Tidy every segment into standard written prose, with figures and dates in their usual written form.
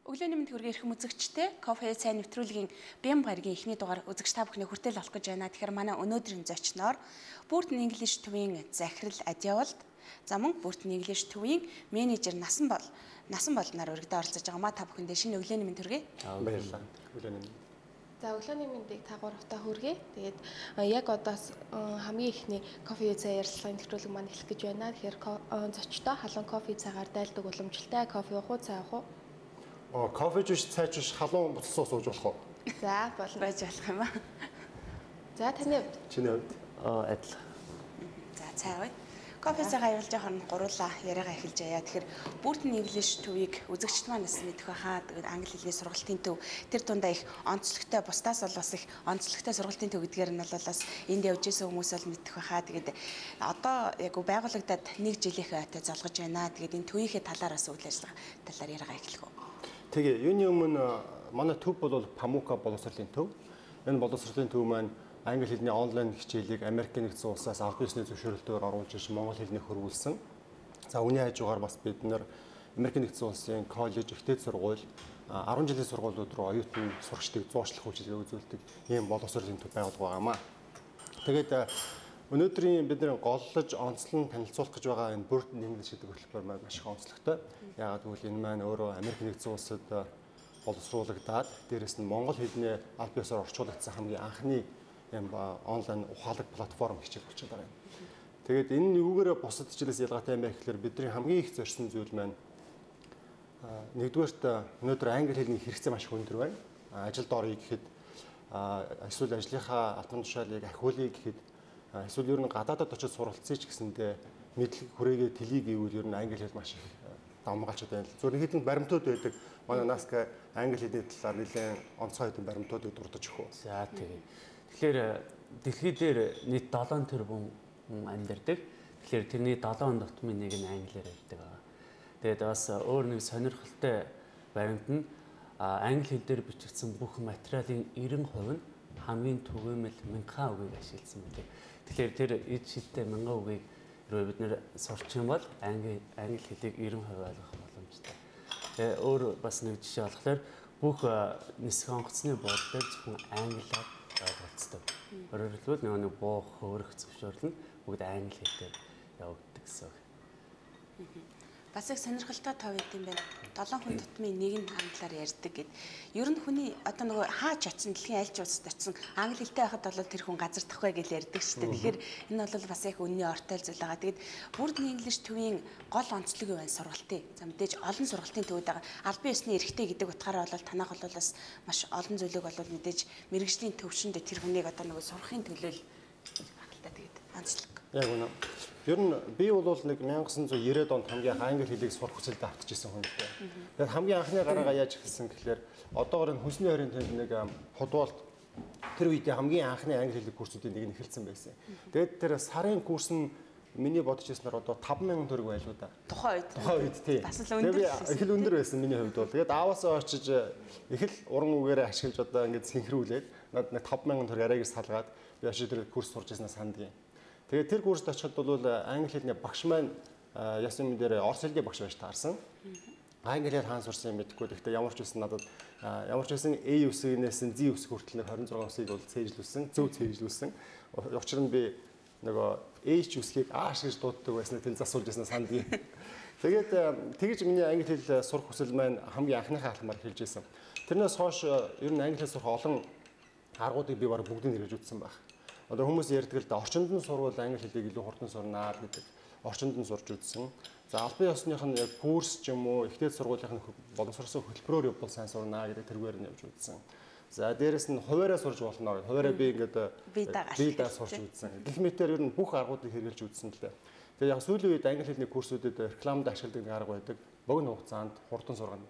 Өглөөний мэнд хүргээх эрхэм үзэгчтэй кофе цай нэвтрүүлгийн Бям гарагийн эхний дугаар үзэгч та бүхний хүртэл олох гэж байна. Тэгэхээр манай өнөөдрийн зочноор Burton English төвийн захирал Адиавалд, за мөн Burton English төвийн менежер Насан болноор өргөдөө оролцож байгаа маа. Та бүхэндээ шинэ өглөөний мэнд хүргэе. Баярлалаа. Өглөөний мэнд. За, өглөөний мэндийг та гуравтаа хүргэе. Тэгээд яг одоо хамгийн эхний кофе цай ярилцлагын нэвтрүүлэг маань эхлэх гэж байна. Тэгэхээр зочдоо халуун кофе цайгаар дайлдаг уламжлалтай. Кофе уух уу, цай уух уу? Кофе ч биш, цай ч биш, халуун буцал сууж болох уу? За, болно. Байж болох юм аа. За, таны хувьд? Чиний хувьд? Адил. За, цай ууя. Кофе цайгаа явуулж байгаа нь гуруулаа яриагаа эхэлж аяа. Тэгэхээр Burton English төвийг үзэгчд маань бас мэдэх байхаа. Тэгээд англи хэлний сургалтын төв тэр дундаа их онцлогтой, бусдаас бол бас их онцлогтой сургалтын төв гэдгээр нь бол бас энд явж исэн хүмүүс бол мэдэх байхаа. Тэгээд одоо яг байгуулагдаад нэг жилийнхээ ойтой золгож байна. Тэгээд энэ төвийнхээ талаар бас үйл ажиллагаа талаар яриагаа эхлэх үү. Тэгээ, юуны өмнө манай төв бол Памука боловсролын төв. Энэ боловсролын төв маань англи хэлний онлайн хичээлийг Америкийн нэгдсэн улсаас аль биесний зөвшөөрөлтөөр оруулж ирж монгол хэлний хөрвүүлсэн. За, үүний хажуугаар бас бид нэр Америкийн нэгдсэн улсын коллеж, ихтэй сургууль, 10 жилийн сургуулиуд руу оюутан сурагчдыг зуушлах үйлчилгээ үзүүлдэг ийм боловсролын төв байгуулга байгаамаа. Тэгээд өнөөдрийн бидний голлож онцлон танилцуулах гэж байгаа энэ Burton English гэдэг хөтөлбөр маань маш их онцлогтой. Яагаад гэвэл энэ маань өөрөө Америк нэгдсэн улсад боловсруулагдаад дээрэс нь монгол хэлний аль биесээр орчуулагдсан хамгийн анхны юм онлайн ухаалаг платформ хичээл болчиход байгаа юм. Тэгээд энэ нь юугаараа бусад хичээлээс ялгаатай юм бэ гэхээр бидний хамгийн их зорьсон зүйл маань нэгдүгээрт өнөөдөр англи хэлний хэрэгцээ маш их өндөр байна. Ажилд оръё гэхэд, эсвэл ажлынхаа албан тушаалыг ахиулъя гэхэд, эсвэл ер нь гадаадад очиж суралцъя ч гэсэндээ мэдлэг хүрээгээ тэлье гэвэл ер нь англи хэл маш их давмгаалчд байна. Зөвхөн нэг хэдэн баримтууд байдаг. Манай Наска англи хэлний талаар нэлээд онцгой хэдэн баримтуудыг дурдаж өгөх үү. За, тэгээ. Тэгэхээр дэлхий дээр нийт 7 тэрбум хүн амьдардаг. Тэгэхээр тэрний 7 дутмын нэг нь англиар ярьдаг байгаа. Тэгээд бас өөр нэг сонирхолтой баримт нь англи хэл дээр бичигдсэн бүх материалын 90% нь хамгийн түгээмэл мянган үгийг ашигласан байдаг. Тэгэхээр тэр эд шилтэй мянган үгийг хэрвээ бид нэр сурчих юм бол англи хэлийг 90% ойлгох боломжтой. Тэгээ өөр бас нэг жишээ болохоор бүх нисэх онгоцны буудал дээр зөвхөн англиар ойлголцдог. Өөрөөр хэлбэл нэг буух, хөөрөх зөвшөөрөл нь бүгд англи хэлээр явагддаг гэсэн үг. Бас их сонирхолтой тоо байт юм байна. 7 хүн тутмын нэг нь англиар ярьдаг гэд. Ер нь хүний одоо нөгөө хаач очсон, дэлхийн аль ч улсад очсон англи хэлтэй байхад бол тэр хүн газардахгүй гэж ярьдаг шүү дээ. Тэгэхээр энэ бол бас их үнний ортой зүйл байгаа. Тэгээд Burton English төвийн гол онцлог юу вэ? Сургалтын. За, мэдээж олон сургалтын төвүүд байгаа. Албан ёсны эрхтэй гэдэг утгаараа бол танах бол бас маш олон зүйлийг бол мэдээж мэргэжлийн төвшөнд тэр хүнийг одоо нөгөө сурахын төлөө багталтай. Тэгээд онцлог. Яг үнэ. Ер нь би бол нэг 1990-ад онд хамгийн англи хэлийг сурах хүсэлд автчихсан хүн л дээ. Тэгээд хамгийн анхны гараагаа яаж эхэлсэн гэхлээр одоогор энэ хүнсний хорийн тэнд нэг худвалд тэр үед хамгийн анхны англи хэлний курсуудын нэг нь эхэлсэн байсан. Тэгээд тэр сарын курс нь миний бодож ирснээр одоо 5000 төгрөг байлуу да. Тухайн үед. Тухайн үед тий. Бас л өндөр байсан. Их л өндөр байсан миний хувьд бол. Тэгээд ааваасаа очиж их л уран үгээрээ ашиглаж одоо ингээд синхруулээд над нэг 5000 төгрөг арай гэж салгаад би очиж тэр курс сурч ирснаа сандгийн. Тэгээд тэр курст очиход бол англи хэлний багш маань ясан юм дээр орос хэлний багш байж таарсан. Англи хэл хаан сурсан юм мэдэхгүй. Гэхдээ ямар ч байсан надад ямар ч байсан A үсгнээс нь Z үсэг хүртэл нэг 26 үсгийг бол цээжлүүлсэн, зөв цээжлүүлсэн. Учир нь би нөгөө H үсгийг A гэж дууддаг байснаа тэл засуулж байсан сандгийн. Тэгээд тэгж миний англи хэл сурах хүсэл маань хамгийн анхныхаа алхмаар эхэлж байсан. Тэрнээс хойш ер нь англи хэл сурах олон аргуудыг би бараг бүгдийг хэрэгжиж үзсэн байх. Одоо хүмүүс ярьдаг л да, орчинд нь сурвал англи хэлийг илүү хурдан сурнаа л гэдэг. Орчинд нь сурч үзсэн. За, албан ёсных нь яг курс ч юм уу, ихтэй сургуулийн боловсруулсан хөтөлбөрөөр явбал сайн сурнаа гэдэг тэргээр нь явж үзсэн. За, дээрэс нь хуваараа сурж болно. Хуваараа би ингээд бие даа сурч үзсэн. Гэх мэтээр ер нь бүх аргуудыг хэрэглэж үзсэн л дээ. Тэгээ яг сүүлийн үед англи хэлний курсүүдэд рекламад ашигладаг нэг арга байдаг. Богино хугацаанд хурдан сургана.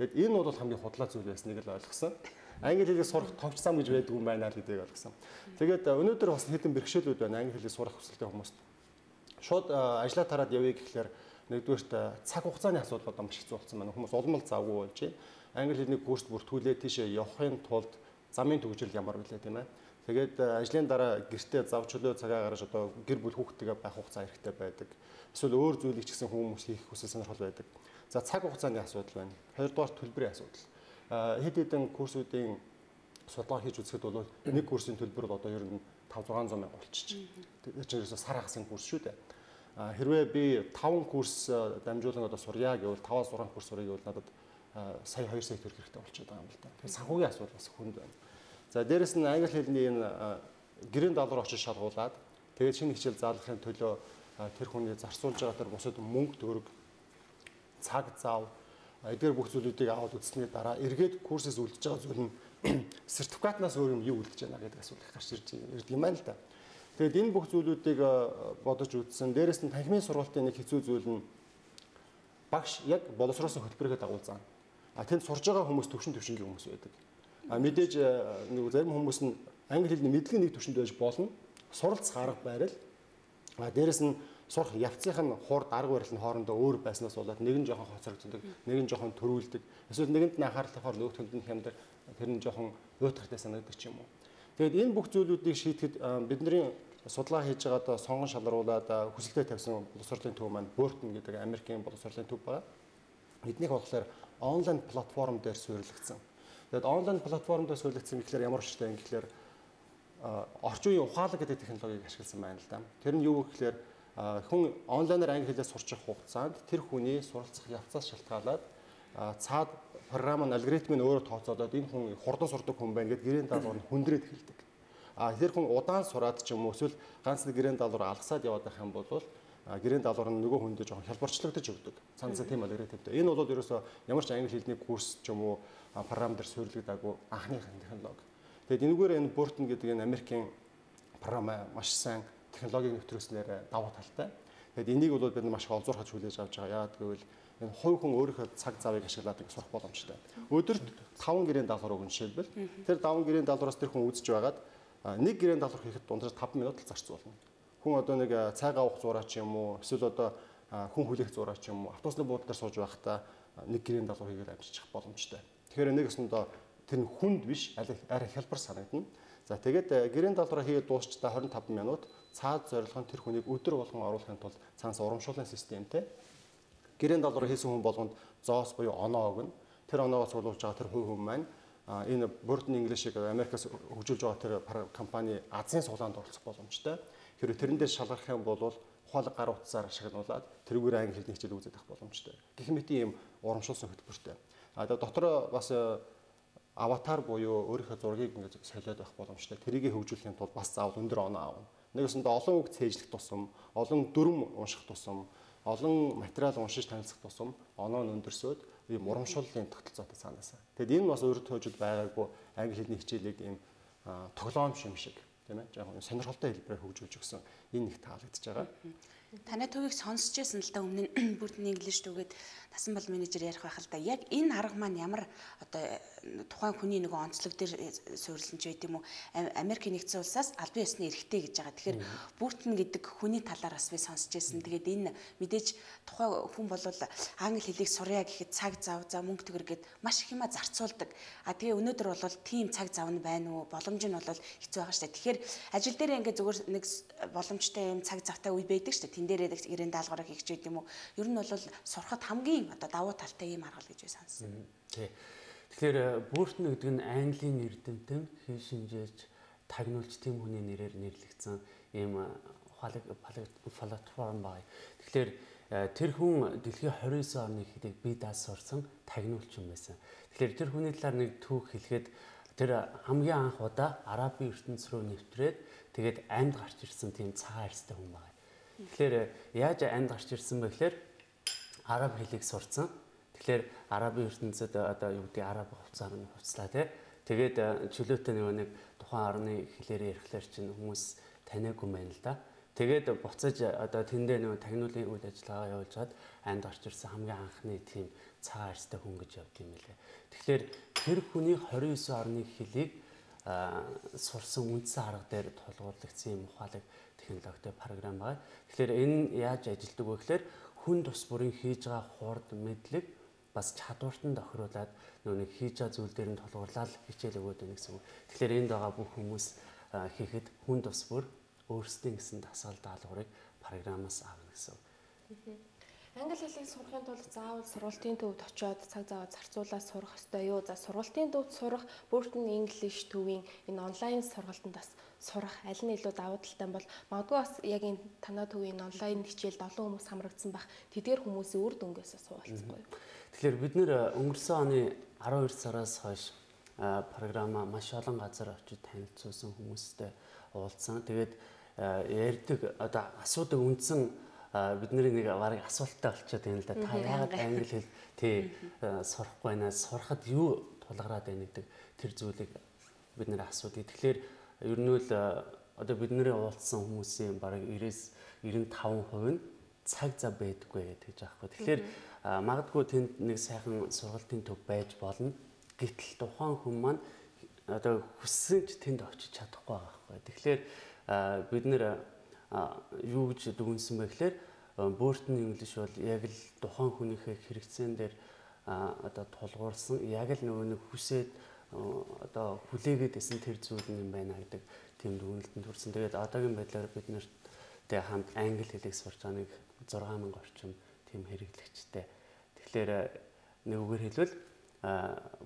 Тэгээд энэ бол хамгийн худлаа зүйл байсныг л ойлгосон. Англи хэлийг сурах товч зам гэж байдгүй юм байна л гэдгийг ойлгосон. Тэгээд өнөөдөр бас хэдэн бэрхшээлүүд байна англи хэлийг сурах хүсэлтэй хүмүүст. Шууд ажлаа тараад явъя гэхлээр нэгдүгээрт цаг хугацааны асуудал одоо маш хэцүү болсон байна. Хүмүүс улам л завгүй болж байна. Англи хэлний курст бүртгүүлээ тийшээ явахын тулд замын түгжрэл ямар вүлээ тийм ээ. Тэгээд ажлын дараа гэртээ зав чөлөө цагаа гаргаж одоо гэр бүл хүүхдтэйгээ байх хугацаа хэрэгтэй байдаг. Эсвэл өөр зүйлийг ч гэсэн хүмүүс хийх хүсэл сонирхол байдаг. За цаг хугацааны асуудал байна. Хоёрдугаар төлбөрийн асуудал. Хэд хэдэн курсүүдийн судалгаа хийж үзэхэд бол нэг курсын төлбөр бол одоо ер нь 5 600 мянга болчих. Тэр чинь ерөөсөө сар хагасын курс шүү дээ. Хэрвээ би 5 курс дамжуулан одоо сурья гэвэл 5-аас 6 курс сурья гэвэл надад сая 2 сая төгрөг хэрэгтэй болчиход байгаа юм л да. Тэгэхээр санхүүгийн асуудал бас хүнд байна. За дээрэс нь англи хэлний энэ гэрийн даалгавар очиж шалгуулад тэгээд шинэ хичээл заалгахын төлөө тэр хүний зарцуулж байгаа тэр бусад мөнгө төгрөг, цаг зав эдгээр бүх зүйлүүдийг аваад үзсний дараа эргээд курсээс үлдэж байгаа зүйл нь сертификатнаас өөр юм юу үлдэж байна гэдэг асуулт гарч ирж ирдэг юм байна л да. Тэгээд энэ бүх зүйлүүдийг бодож үзсэн. Дээрэс нь танхимын сургалтын нэг хэцүү зүйл нь багш яг боловсруулсан хөтөлбөрийнхээ дагуу заана. А тэнд сурж байгаа хүмүүс төвшин төвшингийн хүмүүс байдаг. А мэдээж нэг зарим хүмүүс нь англи хэлний мэдлэг нэг төвшөнд байж болно. Суралцах арга барил. А дээрэс нь сурах явцынх нь хурд арга барил нь хоорондоо өөр байснаас болоод нэг нь жоохон хоцрогддог, нэг нь жоохон төрүүлдэг. Эсвэл нэгэнд нь анхаарал тавихаар нөгөөтөнд нь хямдар, тэр нь жоохон уйтгартай санагддаг ч юм уу. Тэгээд энэ бүх зүйлүүдийг шийдэхэд бидний судалгаа хийж байгаад сонгон шалруулад хүсэлтэд тавьсан боловсролын төв маань Burton гэдэг Америкийн боловсролын төв байгаа. Эднийх болохоор онлайн платформ дээр суурилагдсан. Тэгээд онлайн платформ дээр суурилагдсан гэхлээр ямар учиртай юм гэхлээр орчин үеийн ухаалаг гэдэг технологиг ашигласан байна л да. Тэр нь юу гэхлээр хүн онлайнаар англи хэлээр сурчих хугацаанд тэр хүний суралцах явцаас шалтгаалаад цаад програм нь алгоритм нь өөрөө тооцоолоод энэ хүн хурдан сурдаг хүн байна гэдээ гэрийн даалгавар нь хүндрээд эхэлдэг. А тэр хүн удаан сураад ч юм уу эсвэл ганц нэг гэрийн даалгавар алгасаад яваад байх юм бол гэрийн даалгавар нь нөгөө хүндээ жоохон хялбарчлагдаж өгдөг. Цаанасаа тийм алгоритмтэй. Энэ бол ерөөсөө ямар ч англи хэлний курс ч юм уу програм дээр суурилагдаагүй анхны технологи. Тэгээд энэгээр энэ Burton гэдэг энэ Америкийн програм маш сайн технологиг нэвтрүүлснээр давуу талтай. Тэгээд энийг бол бид маш их олзуурхаж хүлээж авч байгаа. Яагаад гэвэл энэ хувь хүн өөрийнхөө цаг завыг ашиглаад ингэ сурах боломжтой. Өдөрт 5 гэрийн даалгавар өгнө жишээлбэл тэр 5 гэрийн даалгавраас тэр хүн үзэж байгаад нэг гэрийн даалгавар хийхэд дунджаар 5 минут л зарцуулна. Хүн одоо нэг цайгаа уух зураа ч юм уу эсвэл одоо хүн хүлээх зураа ч юм уу автобусны буудлын дээр сууж байхдаа нэг гэрийн даалгавар хийгээд амжчих боломжтой. Тэгэхээр нэг өсөндөө тэр нь хүнд биш арай хялбар санагдана. За тэгээд гэрийн даалгавраа хийгээд дуусчдаа 25 минут цаад зорилго нь тэр хүнийг өдөр болгон оруулахын тулд цаанаас урамшууллын системтэй гэрийн даалгавар хийсэн хүн болгонд зоос буюу оноо өгнө. Тэр оноогоо цуглуулж байгаа тэр хувь хүн маань энэ Burton English-ийг Америкаас хөгжүүлж байгаа тэр компани Азийн суглаанд оролцох боломжтой. Хэрвээ тэрэн дээр шалгарах юм бол ухаалаг гар утсаар шагнуулад тэрүүгээр англи хэлний хичээл үзээд авах боломжтой. Гэх мэт ийм урамшуулсан хөтөлбөртэй. А дотроо бас аватар буюу өөрийнхөө зургийг ингэж солиод байх боломжтой. Тэрийг хөгжүүлэхийн тулд бас заавал өндөр оноо авна. Нэгсэндээ олон үг цээжлэх тусам, олон дүрм унших тусам, олон материал уншиж танилцах тусам оноо нь өндөрсөөд ийм урамшууллын тогтолцоотой цаанаасаа. Тэгэд энэ бас урд хойжид байгаагүй англи хэлний хичээлийг ийм тоглоом юм шиг тийм жоохон сонирхолтой хэлбэрээр хөгжүүлж өгсөн. Энэ их таалагдж байгаа. Танай төвийг сонсч байсан л да өмнө нь Burton English түгээд насан бол менежер ярих байх л да. Яг энэ арга маань ямар одоо тухайн хүний нөгөө онцлог дээр суурилсан ч байд юм уу? Америкийн нэгдсэн улсаас албан ёсны эрхтэй гэж байгаа. Тэгэхээр Burton гэдэг хүний талаар бас би сонсч байсан. Тэгээд энэ мэдээж тухайн хүн бол англи хэлийг сурья гэхэд цаг зав, за мөнгө төгрөг гэд маш их юма зарцуулдаг. А тэгээ өнөөдөр бол тийм цаг зав нь байна уу? Боломж нь бол хэцүү байгаа шүү дээ. Тэгэхээр ажил дээр ингээд зүгээр нэг боломжтой юм цаг завтай үе байдаг шүү дээ. Тэн дээрээ гэрийн даалгаврыг хийх ч гэдэм юм уу. Ер нь бол сурахад хамгийн одоо давуу талтай ийм арга л гэж би сонссон. Тий. Тэгэхээр Burton гэдэг нь Английн эрдэмтэн хэл шинжээч тагнуулч тийм хүний нэрээр нэрлэгдсэн ийм ухаалаг платформ байна. Тэгэхээр тэр хүн дэлхийн 29 орны хэлийг бие дааз сурсан тагнуулч юм байсан. Тэгэхээр тэр хүний талаар нэг түүх хэлэхэд тэр хамгийн анх удаа Арабын ертөнц рүү нэвтрээд тэгээд амьд гарч ирсэн тийм цагаан арьстай хүн байна. Тэгэхээр яаж амьд гарч ирсэн бэ гэхээр араб хэлийг сурцсан. Тэгэхээр арабын ертөнцид одоо юу гэдэг араб хувцаар нь хувцлаа тий. Тэгээд чөлөөтэй нөгөө нэг тухайн орны хэлээр ярихлаар чинь хүмүүс таниагүй байна л да. Тэгээд буцаж одоо тэндээ нөгөө тагнуулын үйл ажиллагаа явуулж хаад амьд гарч ирсэн хамгийн анхны тийм цагаан арьстай хүн гэж явд юм лээ. Тэгэхээр тэр хүний 29 орны хэлийг сурсан үндсэн арга дээр тулгуурлагдсан юм ухаалаг технологитой програм байгаа. Тэгэхээр энэ яаж ажилтдаг вэ гэхээр хүн тус бүрийн хийж байгаа хурд мэдлэг бас чадварт нь тохируулаад нөгөө нэг хийж байгаа зүйл дээр нь тулгуурлаад хичээл өгөөд байна гэсэн үг. Тэгэхээр энд байгаа бүх хүмүүс хийхэд хүн тус бүр өөрсдийн гэсэн дасгал даалгаврыг програмаас авна гэсэн үг. Англи хэлийг сурахын тулд заавал сургалтын төвд очиод цаг зав зарцуулаад сурах ёстой юу? За, сургалтын төвд сурах, Burton English төвийн энэ онлайн сургалтанд бас сурах аль нь илүү давуу талтай бол? Магадгүй бас яг энэ танай төвийн онлайн хичээлд олон хүмүүс хамрагдсан байх. Тэдгээр хүмүүсийн үр дүнгээс суулцахгүй юу? Тэгэхээр бид нэр өнгөрсөн оны 12 сараас хойш програмаа маш олон газар очиж танилцуулсан, хүмүүстэй уулзсан. Тэгээд ярьдаг, одоо асуудаг үндсэн бидний нэг барыг асуулттай болчиход байна л да. Та яагаад англи хэл тий сурахгүй байна? Сурахад юу тулгараад байна гэдэг тэр зүйлийг бид нэр асуудаг. Тэгэхээр ер нь л одоо бидний уулзсан хүмүүсийн бараг 90-с 95% нь цаг зав байдаггүй гэдэг жаахгүй. Тэгэхээр магадгүй тэнд нэг сайхан сургалтын төв байж болно. Гэтэл тухайн хүн маань одоо хүссэн ч тэнд очиж чадахгүй байгаа байхгүй. Тэгэхээр бид нэр юу гэж дүгнсэн бэ гэхээр Burton English бол яг л тухайн хүнийхээ хэрэгцээн дээр одоо тулгуурсан, яг л нөгөө нэг хүсээд одоо хүлээгээд исэн тэр зүйл юм байна гэдэг тийм дүгнэлтэнд хүрсэн. Тэгээд одоогийн байдлаар бид нартэй хамт англи хэлийг сурч байгаа нэг 6000 орчим тийм хэрэглэгчтэй. Тэгэхээр нэг үгээр хэлбэл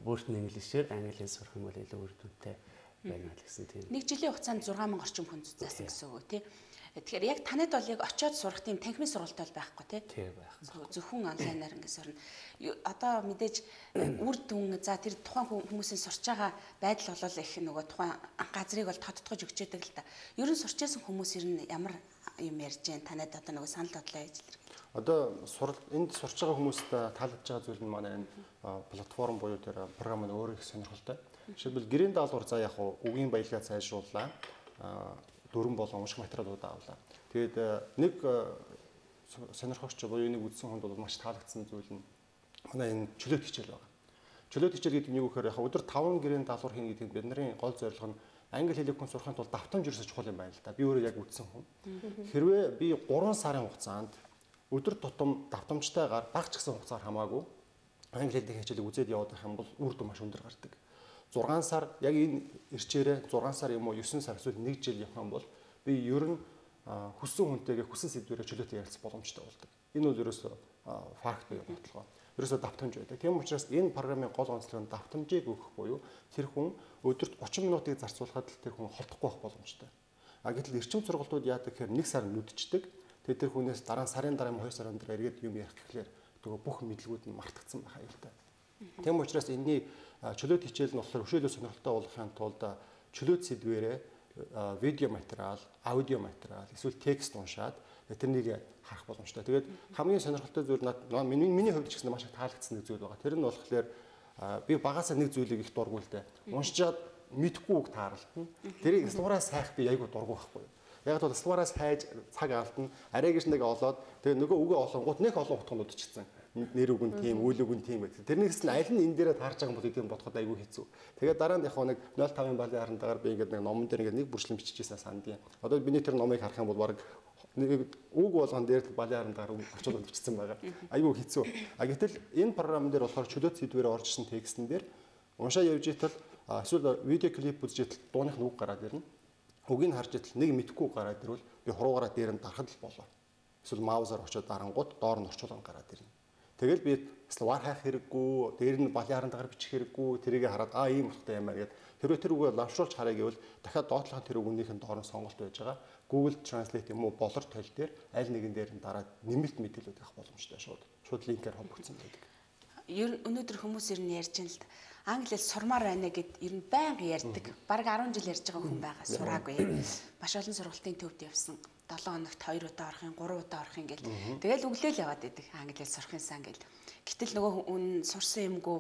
Burton English-ээр англи хэл сурах юм бол илүү үр дүнтэй байна л гэсэн тийм. Нэг жилийн хугацаанд 6000 орчим хүн заасан гэсэн үг тий. Тэгэхээр яг танад бол яг очиод сурах тийм танхимын сургалт бол байхгүй тий. Тий, байхгүй. Зөвхөн онлайнаар ингэ сурна. Одоо мэдээж үр дүн, за тэр тухайн хүмүүсийн сурч байгаа байдал бол их нөгөө тухайн газрыг бол тодтогч өгч яадаг л та. Ер нь сурч байсан хүмүүс ер нь ямар юм ярьж जैन танад одоо нөгөө санал бодлоо яаж илэрхийлж. Одоо энд сурч байгаа хүмүүст таалагдж байгаа зүйл нь манай энэ платформ буюу тэр програм нь өөрөө их сонирхолтой. Жишээлбэл гэрийн даалгавар, за яг үгийн баялгаа сайжрууллаа. Дүрэн болон унших материалууд авлаа. Тэгээд нэг сонирхогч буюу нэг үзсэн хүнд бол маш таалагдсан зүйл нь манай энэ чөлөөт хичээл байна. Чөлөөт хичээл гэдэг нь юу гэхээр яг өдөр 5 гэрийн даалгавар хийнэ гэдэг нь бидний гол зорилго нь англи хэлийг хүн сурахын тулд давтамж ерөөсөө чухал юм байна л да. Би өөрөө яг үзсэн хүн. Хэрвээ би 3 сарын хугацаанд өдөр тутам давтамжтайгаар баг ч гэсэн хугацаар хамаагүй англи хэлний хичээлийг үзээд яваад байх юм бол үр дүн маш өндөр гардаг. 6 сар яг энэ эрчээрээ 6 сар юм уу 9 сар эсвэл 1 жил явах юм бол би ер нь хүссэн хүнтэйгээ хүссэн сэдвээрээ чөлөөтэй ярилцах боломжтой болдог. Энэ бол ерөөсөө факт буюу бодлого. Ерөөсөө давтамж байдаг. Тийм учраас энэ програмын гол онцлог нь давтамжийг өгөх буюу тэр хүн өдөрт 30 минутыг зарцуулахад л тэр хүн холдохгүй байх боломжтой. А гэтэл эрчим сургалтууд яадаг гэхээр 1 сар нүдчдэг. Тэгээд тэр хүнээс дараа сарын дараа 2 сарын дараа эргээд юм ярих гэхлээр нөгөө бүх мэдлэгүүд нь мартагдсан байх аюултай. Тийм учраас энэний чөлөөт хичээл нь болохоор өшөөлөө сонирхолтой болгохын тулд чөлөөт сэдвэрээ видео материал, аудио материал, эсвэл текст уншаад тэрнийг харах боломжтой. Тэгээд хамгийн сонирхолтой зүйл надад миний хувьд ч гэсэн маш их таалагдсан нэг зүйл байгаа. Тэр нь болохоор би багасаа нэг зүйлийг их дургу л дээ. Уншчаад мэдхгүй үг тааралтна. Тэрийг словараас хайх би айгүй дургу байхгүй. Яг бол словараас хайж цаг алдна. Арай гэж нэг олоод тэгээ нөгөө үгээ олонгууд нэг олон утганд удчихсан. Нэр үг нь тийм, үйл үг нь тийм гэдэг. Тэрнээс нь аль нь энэ дээрээ таарч байгаа юм бол гэдгийг бодоход айгүй хэцүү. Тэгээд дараа нь яг нэг 0.5-ын балын харантаагаар би ингээд нэг номон дээр ингээд нэг бүрчлэн биччихсэн сандын. Одоо миний тэр номыг харах юм бол баг нэг үг болгон дээр балын харантаагаар орчуулгад бичсэн байгаа. Айгүй хэцүү. А гэтэл энэ програм дээр болохоор чөлөөт сэдвээр орж ирсэн текстэн дээр уншаа явж итэл эсвэл видео клип үзэж итэл дууных нь үг гараад ирнэ. Үгийг харж итэл нэг мэдхгүй гараад ирвэл би хуруугаараа дээр нь дарахад л болоо. Эсвэл маусаар очиод дарангууд доор нь орчуулган гараад ирнэ. Тэгэл би словар хайх хэрэггүй, дээр нь балын харантаагаар бичих хэрэггүй, тэрийг хараад аа ийм утгатай юм байна гэд. Хэрвээ тэр үгээ лавшруулж харъя гэвэл дахиад доотлохын тэр үгнийх нь доор нь сонголт байж байгаа. Google Translate юм уу болор толь дээр аль нэгэн дээр нь дараад нэмэлт мэдээлүүд авах боломжтой шууд. Шууд линкээр холбогдсон байдаг. Ер нь өнөөдөр хүмүүс ер нь ярьж байна л да. Англи хэл сурмаар байна гэд ер нь байнга ярьдаг. Бараг 10 жил ярьж байгаа хүн байгаа. Сураагүй. Маш олон сургалтын төвд явсан. 7 хоногт 2 удаа орох юм, 3 удаа орох юм гэл. Тэгэл өглөөл яваад идэг. Англи хэл сурахын сан гэл. Гэтэл нөгөө хүн сурсан юмгүй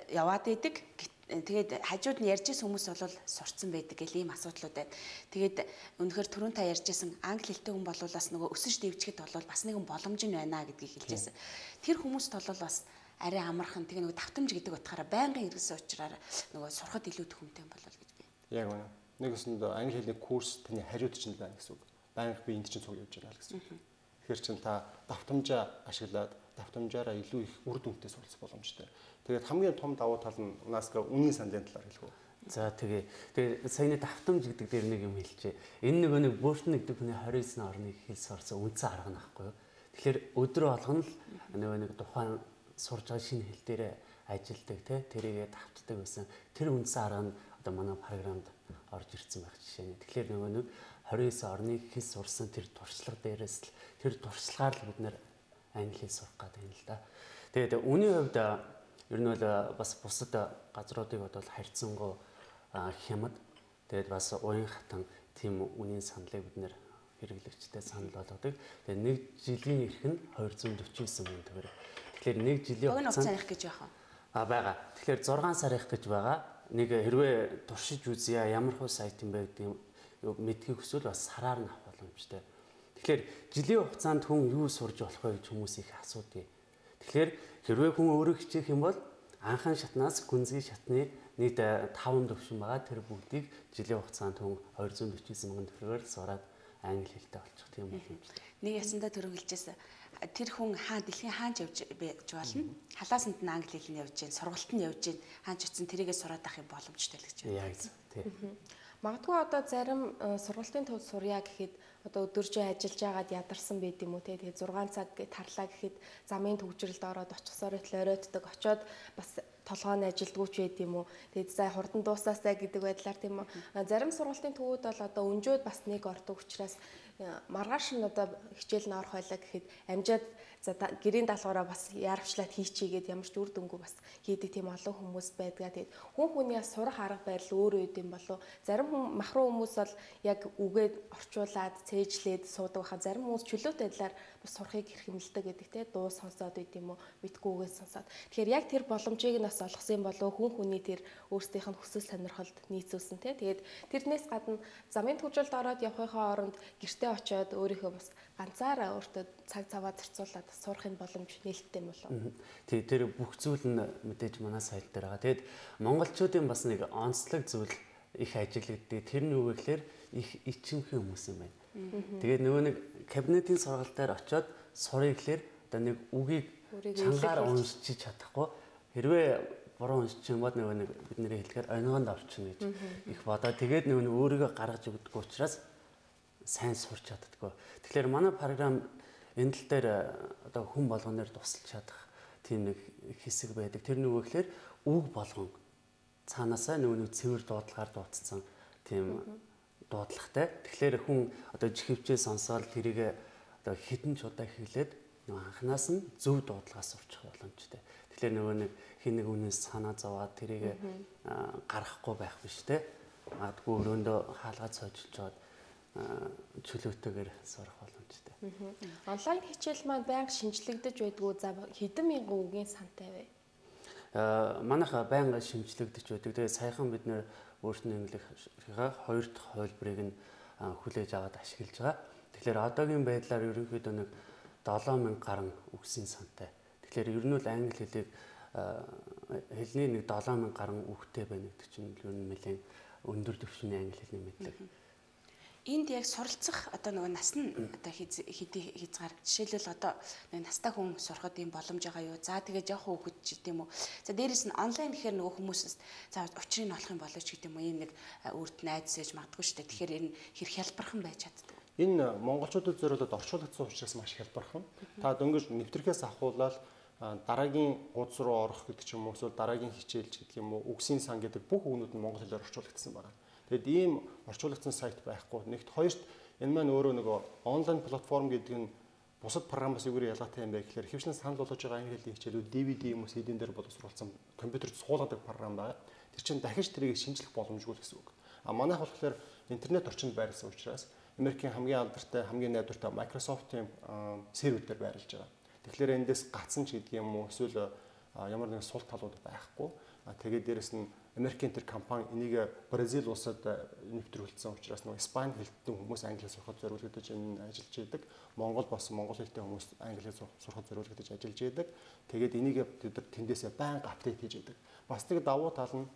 яваад идэг. Тэгээд хажууд нь ярьж исэн хүмүүс бол сурцсан байдаг гэл ийм асуудлууд байна. Тэгээд үнэхээр түрүүн та ярьж исэн англи хэлтэй хүн бол бас нөгөө өсөж дэвжихэд бол бас нэгэн боломж нь байна гэдгийг хэлж байсан. Тэр хүмүүст бол бас арай амархан тэгээ нөгөө давтамж гэдэг утгаараа байнгын хэрэгсэн учраас нөгөө сурахад илүү төхөмтэй болол гэж би. Яг үнэ. Нэг өсөнд англи хэлний курс таны хажууд чинь байна гэсэн үг. Байнга би энд чинь цуг явж байна л гэсэн үг. Тэгэхээр чин та давтамжаа ашиглаад давтамжаараа илүү их үр дүнтэй суралцах боломжтой. Тэгээд хамгийн том давуу тал нь Наска үнийн саналын талаар хэлэх үү? За тэгээ. Тэгээ саяны давтамж гэдэг дээр нэг юм хэлчихье. Энэ нөгөө нэг Burton гэдэг хүний 29 орныг хэл сурсан үндсэн арга нь байхгүй юу? Тэгэхээр өдөр болгоно л нөгөө нэг тухайн сурж байгаа шинэ хэл дээрээ ажилдаг те тэрийгэ давтдаг байсан. Тэр үндсэн арга нь одоо манай програмд орж ирсэн байх жишээ нь. Тэгэхээр нөгөө нэг 29 орны хэл сурсан тэр туршлага дээрээс л тэр туршлагаар л бид нэр англи хэл сурах гэдэг юм л да. Тэгээд үүний хувьд ер нь бол бас бусад газруудыг бодвол харьцангуй хямд тэгээд бас уян хатан тийм үнийн саналыг бид нэр хэрэглэгчтэй санал болгодог. Тэгээд нэг жилийн эрх нь 249 мянган төгрөг. Тэгэхээр нэг жилийн хугацаанд их гэж яах вэ? А байгаа. Тэгэхээр 6 сар их гэж байгаа. Нэг хэрвээ туршиж үзье ямар хуу сайт юм бэ гэдэг мэдхийг хүсвэл бас сараар нь авах боломжтой. Тэгэхээр жилийн хугацаанд хүн юу сурж болох вэ гэж хүмүүс их асуудаг. Тэгэхээр хэрвээ хүн өөрөө хичээх юм бол анхан шатнаас гүнзгий шатны нийт 5 төвшин байгаа. Тэр бүгдийг жилийн хугацаанд хүн 249 мянган төгрөгөөр сураад англи хэлтэй болчих тийм боломжтой. Нэг ясандаа түрүү хэлжээс тэр хүн хаа дэлхийн хаанч явж байж болно. Халаасанд нь англи хэл нь явж гин, сургалт нь явж гин, хаанч очсон тэрийгэ сураад авах боломжтой л гэж байна. Яг зөв. Тий. Магадгүй одоо зарим сургалтын төвд сурья гэхэд одоо өдөржин ажиллаж байгаад ядарсан байд юм уу те. Тэгээд 6 цаг тарлаа гэхэд замын төгжрэлд ороод очихсоор байтал оройтдаг. Очоод бас толгой нь ажилдгүйч байд юм уу. Тэгээд за хурдан дуусаасай гэдэг байдлаар тийм үү. Зарим сургалтын төвүүд бол одоо өнжөөд бас нэг ордог учраас маргааш нь одоо хичээл нь орох байлаа гэхэд амжаад за гэрийн даалгавраа бас яарвчлаад хийчихийгээд ямар ч үр дүнгүй бас хийдэг тийм олон хүмүүс байдгаа. Тэгээд хүн хүний сурах арга барил өөр үүд юм болов. Зарим хүн махруу хүмүүс бол яг үгээд орчуулад цээжлээд суудаг байхад зарим хүмүүс чөлөөт байдлаар бас сурахыг эрхэмлэдэг гэдэг те дуу сонсоод байд юм уу мэдгүй үгээ сонсоод. Тэгэхээр яг тэр боломжийг нь бас олгосон болов хүн хүний тэр өөрсдийнх нь хүсэл сонирхолд нийцүүлсэн те. Тэгээд тэрнээс гадна замын төвжөлд ороод явахынхаа оронд гэртээ очиод өөрийнхөө бас ганцаараа өөртөө цаг цаваа зарцуулаад сурахын боломж нээлттэй юм болов. Тий, тэр бүх зүйл нь мэдээж манай сайт дээр байгаа. Тэгэд монголчуудын бас нэг онцлог зүйл их ажиглагддаг. Тэр нь юу гэхээр их ичимхий хүмүүс юм байна. Тэгээд нөгөө нэг кабинетийн сургалт дээр очиод сурыг гэхээр одоо нэг үгийг чангаар уншиж чадахгүй. Хэрвээ буруу уншиж юм бол нөгөө нэг бидний хэлдгээр онигонд орчихно гэж их бодоо. Тэгээд нөгөө нэг өөрийгөө гаргаж өгдөггүй учраас сайн сурч чаддаггүй. Тэгэхээр манай програм энэ тал дээр одоо хүн болгоноор тусалж чадах тийм нэг хэсэг байдаг. Тэр нөгөө гэхээр үг болгон цаанаасаа нөгөө нэг цэвэр дуудлагаар дуудсан тийм дуудлагатай. Тэгэхээр хүн одоо жихвчээ сонсоод тэрийг одоо хэдэн ч удаа хэлээд нөгөө анханаас нь зөв дуудлагаас сурчих боломжтой. Тэгэхээр нөгөө нэг хин нэг хүнээс санаа зовоод тэрийг гаргахгүй байх биш те. Магадгүй өрөөндөө хаалгаа цоожлж жоод чөлөөтэйгээр сурах боломжтой. Онлайн хичээл маань байнга шинжлэгдэж байдгүй. За хэдэн мянган үгийн сантай вэ? Манайх байнга шинжлэгдэж байдаг. Тэгээ саяхан бид нэр өөрсдөө нэмлэхийнхаа хоёр дахь хувилбарыг нь хүлээж аваад ашиглаж байгаа. Тэгэхээр одоогийн байдлаар ерөнхийдөө нэг 7000 гаруй үгсийн сантай. Тэгэхээр ер нь бол англи хэлийг хэлний нэг 7000 гаруй үгтэй байна гэдэг чинь ер нь нэлээд өндөр түвшний англи хэлний мэдлэг. Энд яг суралцах одоо нөгөө нас нь одоо хэдий хязгаар жишээлбэл одоо нэг настай хүн сурахад ийм боломж байгаа юу? За тэгээ жоохон хүүхэд ч гэдэм үү. За дээрэс нь онлайн гэхээр нөгөө хүмүүсээс за учрыг нь олох юм болооч гэдэм үү. Ийм нэг үрд найз ээж магадгүй шүү дээ. Тэгэхээр энэ хэр хялбархан байж чаддаг. Энэ монголчуудад зориулаад орчуулагдсан учраас маш хялбархан. Та дөнгөж нэвтрэхээс ахуулаад дараагийн гудс руу орох гэдэг ч юм уу эсвэл дараагийн хичээл ч гэдэг юм уу үгсийн сан гэдэг бүх үгнүүд нь монгол хэлээр орчуулагдсан байна. Тэгэд ийм орчуулагдсан сайт байхгүй. Нэгт хоёрт энэ маань өөрөө нөгөө онлайн платформ гэдэг нь бусад програмаас юугаар ялгаатай юм бэ гэхээр хөвчлэн санал болгож байгаа англи хэлний хичээлүүд DVD юм уу CD-н дээр боловсруулсан компьютерт суулгадаг програм байгаа. Тэр чинь дахиж тэрийг шинжлэх боломжгүй л гэсэн үг. А манайх болохоор интернет орчинд байрласан учраас Америкийн хамгийн алдартай, хамгийн найдвартай Microsoft-ийн сервер дээр байрлаж байгаа. Тэгэхээр эндээс гацсан ч гэдэг юм уу эсвэл ямар нэгэн сул талууд байхгүй. Тэгээд дээрэс нь Америкийн тэр компани энийг Бразил улсад нэвтрүүлсэн учраас нөгөө Испани хэлтэн хүмүүс англи хэл сурахад зориулагдаж энэ ажиллаж байдаг. Монгол бас монгол хэлтэй хүмүүс англи хэл сурахад зориулагдаж ажиллаж байдаг. Тэгээд энийг тэд нар тэндээсээ байнга апдейт хийж байдаг. Бас нэг давуу тал нь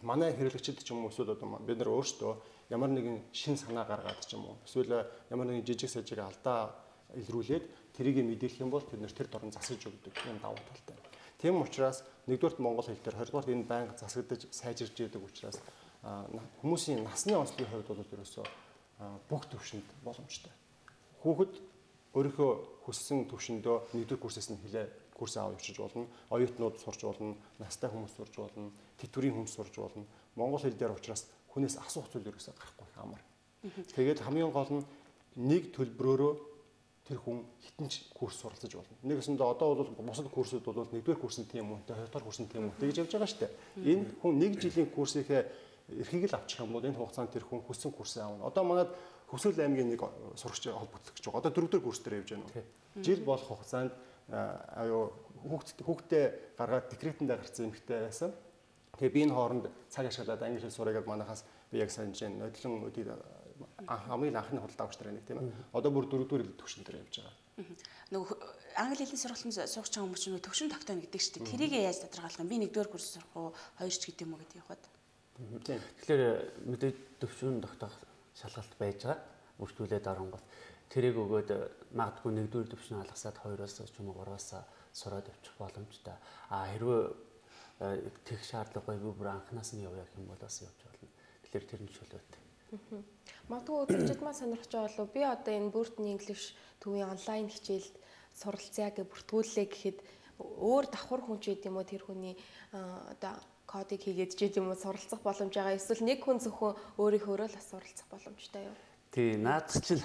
манай хэрэглэгчид ч юм уу эсвэл одоо бид нар өөрсдөө ямар нэгэн шин санаа гаргаад ч юм уу эсвэл ямар нэгэн жижиг сажиг алдаа илрүүлээд тэрийг мэдээлэх юм бол тэд нар тэр дорн засаж өгдөг юм давуу талтай. Тийм учраас нэгдүгээрт монгол хэл дээр, хоёрдугаарт энэ байнга засагдаж сайжирч яадаг учраас хүмүүсийн насны онцлогийн хувьд бол ерөөсөө бүх төвшөнд боломжтой. Хүүхэд Өөрийнхөө хүссэн төвшөндөө нэгдүгээр курсээс нь хэлээ курс аваад явчих болно. Оюутнууд сурч болно, настай хүмүүс сурч болно, тэтгэврийн хүмүүс сурч болно. Монгол хэл дээр учраас хүнээс асуух зүйл ерөөсөө гарахгүй их амар. Тэгээд хамгийн гол нь нэг төлбөрөөрөө тэр хүн хитэн ч курс суралцаж болно. Нэгсэндээ одоо бол бусад курсууд бол нэгдүгээр курс нь тийм үнэтэй, хоёрдугаар курс нь тийм үнэтэй гэж явж байгаа шүү дээ. Энэ хүн нэг жилийн курсынхээ эрхийг л авчих юм бол энэ хугацаанд тэр хүн хүссэн курсээ авна. Одоо манад Хөвсгөл аймгийн нэг сурагч холбогдох гэж байгаа. Одоо дөрөвдүгээр курс дээр явж байна. Жил болох хугацаанд аюу хүүхдээ гаргаад декретэндээ гарсан эмэгтэй байсан. Тэгээ би энэ хооронд цаг ашиглаад англи хэл сурах гэдэг манахаас би яг санаж байна. Нодлон өдийг хамгийн анхны худалдаа авагч нар нэг тийм ээ. Одоо бүр дөрөвдүгээр төвшин дээр явж байгаа. Нөгөө англи хэлний сургалтанд суугч байгаа хүмүүс чинь төвшин тогтооно гэдэг шүү дээ. Тэрийг яаж тодорхойлох юм? Би нэгдүгээр курс сурах уу, хоёр ч гэдэг юм уу гэдэг явахад. Тийм. Тэгэхээр мэдээж төвшин тогтоох шалгалт байж байгаа. Бүртгүүлээд оронгот тэрийг өгөөд магадгүй нэгдүгээр төвшин алгасаад хоёроос ч юм уу гуроос сураад явчих боломжтой. А хэрвээ тех шаардлагагүй би бүр анханаас нь явъя гэх юм бол бас явж болно. Тэгэхээр тэр нь чөлөөтэй. Магадгүй үзэгчид маань сонирхож байгаа болов би одоо энэ Burton English төвийн онлайн хичээлд суралцъя гэж бүртгүүллээ гэхэд өөр давхар хүн ч гэдэм үү тэр хүний одоо кодыг хийгээд ч гэдэм үү суралцах боломж байгаа. Эсвэл нэг хүн зөвхөн өөрийнхөөрөө л суралцах боломжтой юу? Тий, наад чинь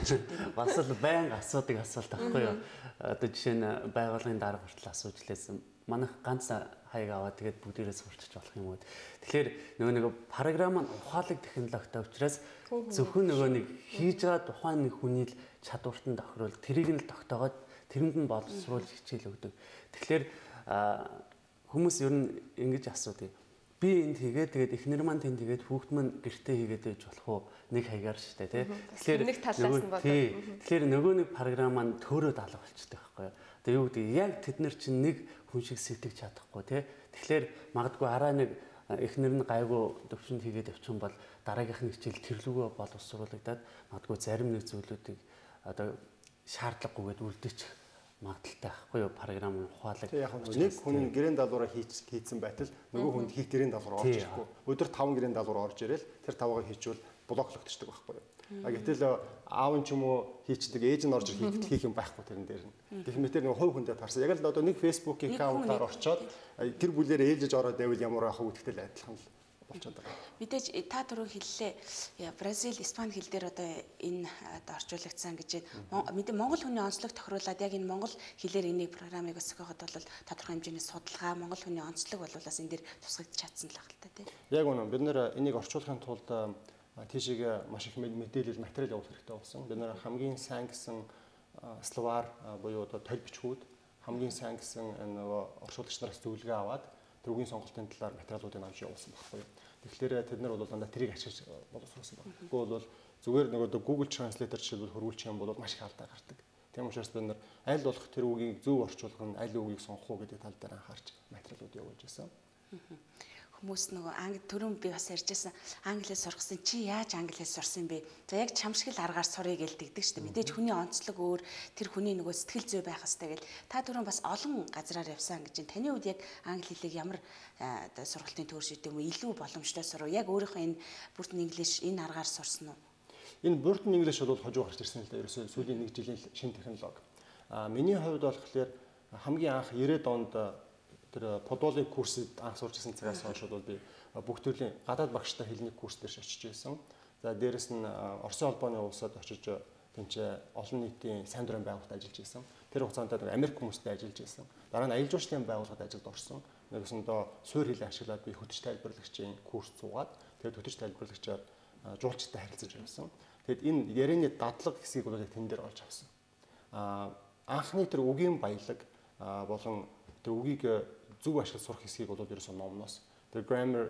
бас л байнга асуудаг асуулт байхгүй юу? Одоо жишээ нь байгууллагын дарга хүртэл асууж лээсэн. Манайх ганц хаяг аваад тэгээд бүгдээрээ сурчиж болох юм уу? Тэгэхээр нөгөө нэг програм нь ухаалаг технологитой учраас зөвхөн нөгөө нэг хийж байгаа тухайн нэг хүний л чадварт нь тохируул тэрийг нь л тогтоогоод тэрэнд нь боловсруулж хичээл өгдөг. Тэгэхээр хүмүүс ер нь ингэж асуудаг. Би энд хийгээд тэгээд эхнэр маань тэнд хийгээд хүүхд маань гэртээ хийгээд байж болох уу? Нэг хаягаар штэ тий. Тэгэхээр нэг талаас нь бодоо. Тэгэхээр нөгөө нэг програм маань төөрөөд алга болчтой байхгүй юу? Одоо юу гэдэг яг тэд нар чинь нэг хүн шиг сэтгэж чадахгүй тий. Тэгэхээр магадгүй араа нэг эхнэр нь гайгүй төвшөнд хийгээд явчих юм бол дараагийнх нь хичээл тэрлүүгөө боловсруулагдаад магадгүй зарим нэг зүйлүүдийг одоо шаардлагагүйгээд үлдээчих магадлалтай байхгүй юу? Програм ухаалаг. Яг нэг хүн гэрэн даалгавраа хийцэн байтал нөгөө хүнд хийх гэрэн даалгавар орж ирэхгүй. Өдөр 5 гэрэн даалгавар орж ирэл тэр 5-ыг хийчихвэл блоклогдчихдаг байхгүй юу? А гэтэл аав нь ч юм уу хийчдэг, ээж нь орж ирэх хийх юм байхгүй тэрэн дээр нь. Гэх мэтэр нэг хувь хүндээ таарсан. Яг л одоо нэг Facebook-ийн аккаунтаар орчоод гэр бүлээр ээлжиж ороод байвал ямар байх вэ гэдэгтэй л адилхан л болчиход байгаа. Мэдээж та түрүү хэллээ. Бразил, Испани хэл дээр одоо энэ одоо орчуулагдсан гэж мэдээ Монгол хүний онцлог тохируулаад яг энэ монгол хэлээр энийг програмыг өсгөхөд бол тодорхой хэмжээний судалгаа, монгол хүний онцлог бол бас энэ дээр тусгагдж чадсан л байх л та тий. Яг үнэн. Бид нэр энийг орчуулахын тулд тийшээ маш их мэдээлэл, материал явуулах хэрэгтэй болсон. Бид нэр хамгийн сайн гэсэн словар буюу одоо толь бичгүүд, хамгийн сайн гэсэн нөгөө орчуулагч нараас зөвлөгөө аваад тэр үгийн сонголтын талаар материалуудыг авч явуулсан байхгүй юу. Тэгэхээр тэд нар бол дандаа тэрийг ашиглаж боловсруулсан байна. Тэгэхгүй бол зүгээр нөгөө Google Translator жишээлбэл хөрвүүлчих юм бол маш их алдаа гардаг. Тийм учраас бид нар аль болох тэр үгийг зөв орчуулах нь аль үгийг сонгох уу гэдэг тал дээр анхаарч материалууд явуулж байсан. Хүмүүс нөгөө англи түрүүн би бас ярьжсэн англи хэл сурахсан чи яаж англи хэл сурсан бэ? За яг чамшиг л аргаар сурыг гэл тэгдэг шүү дээ. Мэдээж хүний онцлог өөр, тэр хүний нөгөө сэтгэл зүй байх хэвээр гэл. Та түрүүн бас олон газраар явсан гэж. Таны хувьд яг англи хэлийг ямар одоо сургалтын төвш гэдэг юм уу илүү боломжтой сурав? Яг өөрийнхөө энэ Burton English энэ аргаар сурсан уу? Энэ Burton English бол хожуу гарч ирсэн л да. Ерөөсөө сүүлийн нэг жилийн шинэ технологи. А миний хувьд болохоор хамгийн анх 90-ад онд тэр Подолын курсыг анх сурч ирсэн цагаас хойш бол би бүх төрлийн гадаад багштай хэлний курс дээр очиж байсан. За дээрэс нь Оросын холбооны улсад очиж тэнцээ олон нийтийн сайн дурын байгууллагад ажиллаж байсан. Тэр хугацаанд Америк хүмүүстэй ажиллаж байсан. Дараа нь аялал жуулчлалын байгууллагад ажилд орсон. Нэгсэндээ суурь хэл ашиглаад би хөтөч тайлбарлагчийн курс суугаад тэгээд хөтөч тайлбарлагчаар жуулчтай харилцаж явсан. Тэгэд энэ ярианы дадлага хэсгийг бол яг тэн дээр олж авсан. Анхны тэр үгийн баялаг болон тэр үгийг зөв ашиглаж сурах хэсгийг бол ерөөсөө номноос тэр grammar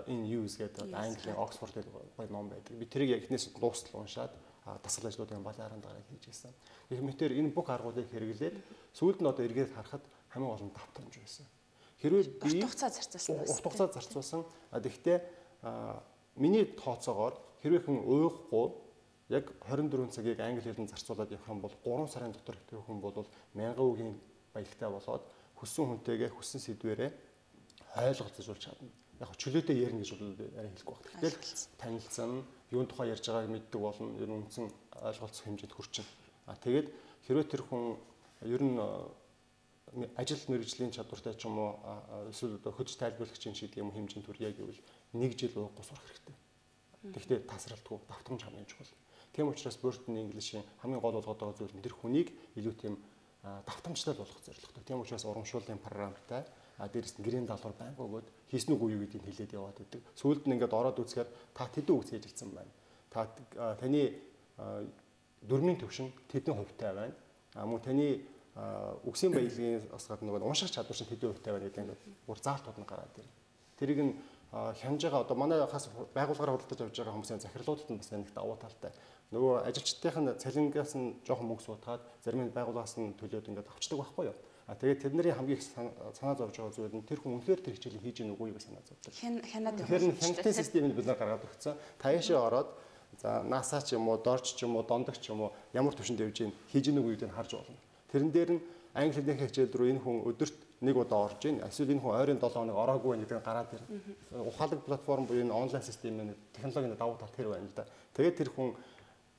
in use гэдэг Английн Оксфорд гэдэг гоё ном байдаг. Би тэрийг яг эхнээс дуустал уншаад дасгал ажлуудын балиаран дараа хийж байсан. Гэх мэтэр энэ бүх аргуудыг хэрэглээд сүүлд нь одоо эргээд харахад хамгийн гол нь давтамж байсан. Хэрвээ би урт хугацаа зарцуулсан. Урт хугацаа зарцуулсан. Тэгэхдээ миний тооцоогоор хэрвээ хүн уйхгүй яг 24 цагийг англи хэлэнд зарцуулаад явах юм бол 3 сарын дотор тэр хүн бол 1000 үгийн баялагтай болоод хүссэн хүнтэйгээ хүссэн сэдвэрээ ойлголцож чадна. Яг чөлөөтэй ярина гэж бол арай хэлэхгүй байна. Гэтэл танилцсан, юун тухай ярьж байгааг мэддэг болно, ер нь үндсэн ойлголцох хэмжээнд хүрчин. А тэгээд Хэрвээ тэр хүн ер нь ажил мэргэжлийн чадвартай ч юм уу эсвэл одоо хөж тайлбарлагчийн шиг юм хэмжээнд хүрье гэвэл 1 жил ууггүй сурах хэрэгтэй. Тэгэхдээ тасралтгүй давтамж хамгийн чухал. Тийм учраас Burton English-ийн хамгийн гол болгоод байгаа зүйл нь тэр хүнийг илүү тийм давтамжтай болгох зорилготой. Тийм учраас урамшууллын програмтай, дээрээс нь гэрийн даалгавар байнга өгөөд хийсэн үгүй юу гэдгийг хэлээд яваад байдаг. Сүүлд нь ингээд ороод үзэхээр та тэдэн үг цээжилсэн байна. Та таны дүрмийн төвшин тэдэн хувьтай байна. Мөн таны үгсийн баялагын бас гадна нөгөө унших чадвар чинь тэдэн хувьтай байна гэдэг ингээд бүр заалтууд нь гараад ирнэ. Тэрийг нь хянаж байгаа одоо манай хас байгууллагаар худалдаж авч байгаа хүмүүсийн захирлуудад нь бас нэг давуу талтай. Нөгөө ажилчдынх нь цалингаас нь жоохон мөнгө суудгаад зарим нь байгууллагаас нь төлөөд ингээд авчдаг байхгүй юу? А тэгээд тэдний хамгийн их санаа зовж байгаа зүйл нь тэр хүн үнэхээр тэр хичээлийг хийж гэнэ үгүй юу гэж санаа зовдог. Хянаад явах. Тэгэхээр хяналтын системийг бид нар гаргаад өгсөн. Таяашаа ороод за NASA ч юм уу, Дорж ч юм уу, Дондогч ч юм уу ямар түвшинд явж гин хийж гэнэ үгүй гэдгийг харж болно. Тэрэн дээр нь англи хэлнийхээ хичээл рүү энэ хүн өдөрт нэг удаа орж ийн. Эсвэл энэ хүн ойрын 7 хоног ороогүй байх гэдэг нь гараад ирнэ. Ухаалаг платформ буюу энэ онлайн системийн технологийн давуу тал тэр байна л да. Тэгээд тэр хүн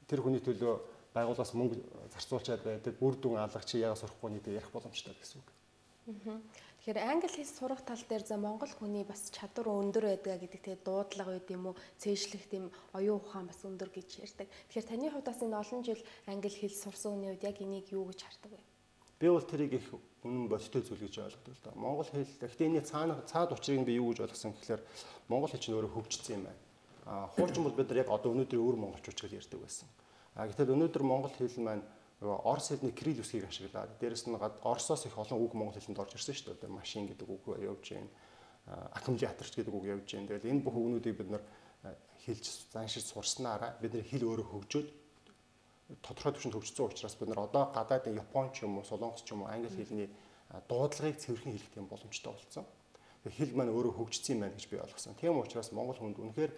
тэр хүний төлөө байгууллагаас мөнгө зарцуулчаад байдаг. Үр дүн алга чи яагаад сурахгүй гэдэг ярих боломжтой гэсэн үг. Тэгэхээр англи хэл сурах тал дээр за монгол хүний бас чадвар өндөр байдгаа гэдэг тэгээ дуудлага байд юм уу, цээжлэх тийм оюун ухаан бас өндөр гэж ярьдаг. Тэгэхээр таны хувьд бас энэ олон жил англи хэл сурсан хүний хувьд яг энийг юу гэж хардаг вэ? Би бол тэрийг их үнэн бодиттой зүйл гэж ойлгодог л доо. Монгол хэл гэхдээ энэний цаана цаад учрыг би юу гэж ойлгосон гэхлээр монгол хэл чинь өөрөө хөгжсөн юм байна. Хуучин бол бид нар яг одоо өнөөдрийн өвөр монголчууд гэж ярьдаг байсан. Гэтэл өнөөдөр монгол хэл маань орос хэлний кирилл үсгийг ашиглаад дээрэс нь оросоос их олон үг монгол хэлэнд орж ирсэн шүү дээ. Машин гэдэг үг явж байна. Аккумулятор гэдэг үг явж байна. Тэгэл энэ бүх үгнүүдийг бид нар хэлж заншиж сурснаараа бидний хэл өөрөө хөгжөөд тодорхой түвшинд хөгжсөн учраас бид нар одоо гадаадын Япон ч юм уу, Солонгос ч юм уу англи хэлний дуудлагыг цэвэрхэн хэлэх тийм боломжтой болсон. Тэгэхээр хэл маань өөрөө хөгжсөн юм байна гэж би ойлгосон. Тийм учраас монгол хүнд үнэхээр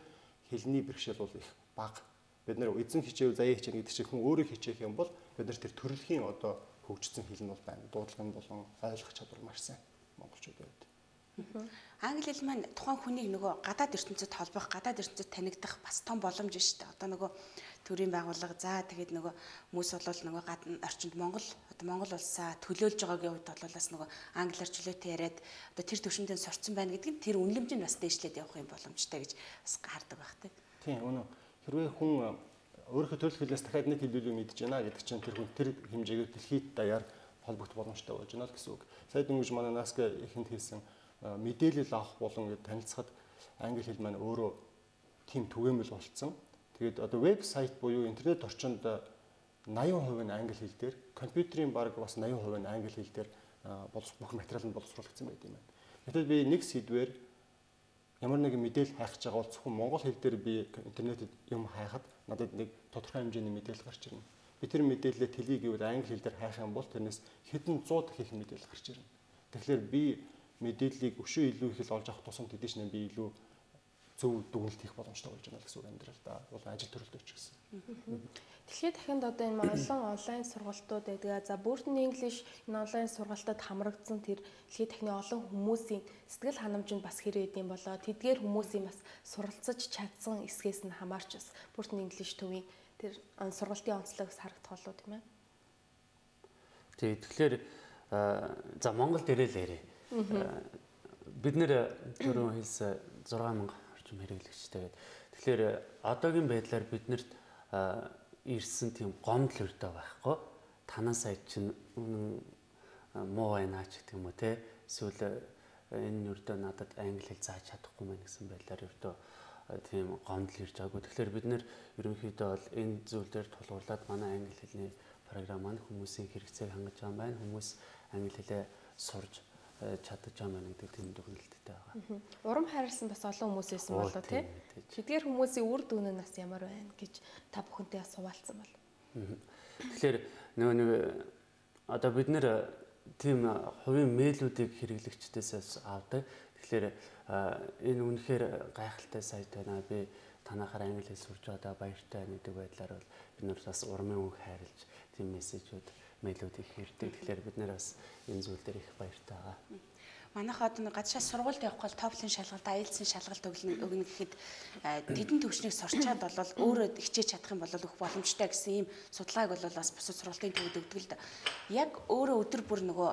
хэлний бэрхшээл бол их бага. Бид нэр эзэн хичээв, заяа хичээнэ гэдэг чинь хүн өөрөө хичээх юм бол бид нар тэр төрөлхийн одоо хөгжсөн хэл нь бол байна. Дуудлага нь болон ойлгох чадвар маш сайн монголчуудын хувьд. Англи хэл маань тухайн хүнийг нөгөө гадаад ертөнцид холбох, гадаад ертөнцид танигдах бас том боломж шүү дээ. Одоо нөгөө төрийн байгууллага за тэгээд нөгөө хүмүүс бол нөгөө гадна орчинд Монгол одоо Монгол улсаа төлөөлж байгаагийн хувьд бол бас нөгөө англиар чөлөөтэй яриад одоо тэр төвшөндөө сурцсан байна гэдэг нь тэр үнэлэмж нь бас дээшлээд явах юм боломжтой гэж бас хардаг байх тийм. Тийм үнэн. Хэрвээ хүн өөрийнхөө төрөл хэлээс дахиад нэг хэл илүү мэдж байна гэдэг чинь тэр хүн тэр хэмжээгээр дэлхийд даяар холбогдох боломжтой болж байна л гэсэн үг. Сая дөнгөж манай Наска ихэнд хэлсэн мэдээлэл авах болон ингээд танилцахад англи хэл маань өөрөө тийм түгээмэл болцсон. Тэгээд одоо вебсайт буюу интернет орчинд 80% нь англи хэл дээр, компьютерийн баг бас 80% нь англи хэл дээр бүх материал нь боловсруулагдсан байт юм байна. Гэтэл би нэг сэдвээр ямар нэгэн мэдээлэл хайх гэж байгаа бол зөвхөн монгол хэл дээр би интернетэд юм хайхад надад нэг тодорхой хэмжээний мэдээлэл гарч ирнэ. Би тэр мэдээлэлээ тэлье гэвэл англи хэл дээр хайх юм бол тэрнээс хэдэн зуун дахин их мэдээлэл гарч ирнэ. Тэгэхээр би мэдээллийг өшөө илүү их л олж авах тусам тэдний чинь би илүү зөв дүгнэлт хийх боломжтой болж байна гэсэн үг амьдралдаа бол ажил төрөлдөө ч гэсэн. Дэлхийд дахинд одоо энэ олон онлайн сургалтууд байдаг. За Burton English энэ онлайн сургалтад хамрагдсан тэр дэлхийд дахины олон хүмүүсийн сэтгэл ханамж нь бас хэр эд юм болоо. Тэдгээр хүмүүсийн бас суралцаж чадсан эсгээс нь хамаарч бас Burton English төвийн тэр сургалтын онцлог бас харагдах болов тийм ээ. Тий, тэгэхээр за Монгол дээрээ л яриа. Бид нэр түрүүн хэлсэн 6000 орчим хэрэглэгчтэй гэдэг. Тэгэхээр одоогийн байдлаар биднэрт ирсэн тийм гомдол өртөө байхгүй. Танаа сайт чинь үнэн муу байна ч гэдэг юм уу те. Эсвэл энэ өртөө надад англи хэл зааж чадахгүй мэн гэсэн байдлаар өртөө тийм гомдол ирж байгаагүй. Тэгэхээр бид нэр ерөнхийдөө бол энэ зүйл дээр тулгуурлаад манай англи хэлний програм маань хүмүүсийн хэрэгцээг хангаж байгаа юм байна. Хүмүүс англи хэлээ сурж чадаж байгаа юм гэдэг тийм дүгнэлттэй байгаа. Урам хайрлсан бас олон хүмүүс байсан болоо тий. Тэдгээр хүмүүсийн үр дүн нь бас ямар байна гэж та бүхэнтэй бас хуваалцсан бол. Тэгэхээр нөгөө нэг одоо бид нэр тийм хувийн мэйлүүдийг хэрэглэгчдээс авдаг. Тэгэхээр энэ үнэхээр гайхалтай сайт байна. Би танахаар англи хэл сурж байгаадаа баяртай байна гэдэг байдлаар бол бид нар бас урмын үг хайрлж тийм мессежүүд мэйлүүд их ирдэг. Тэгэхээр бид нэр бас энэ зүйл дээр их баяртай байгаа. Манайха одоо нэг гадшаа сургуульд явах гол TOEFL-ын шалгалт, IELTS-ийн шалгалт өгнө гэхэд тэдэн төвшнийг сурчаад бол өөрөө хичээж чадах юм бол өгөх боломжтой гэсэн ийм судалгааг бол бас бусад сургалтын төвд өгдөг л да. Яг өөрөө өдөр бүр нөгөө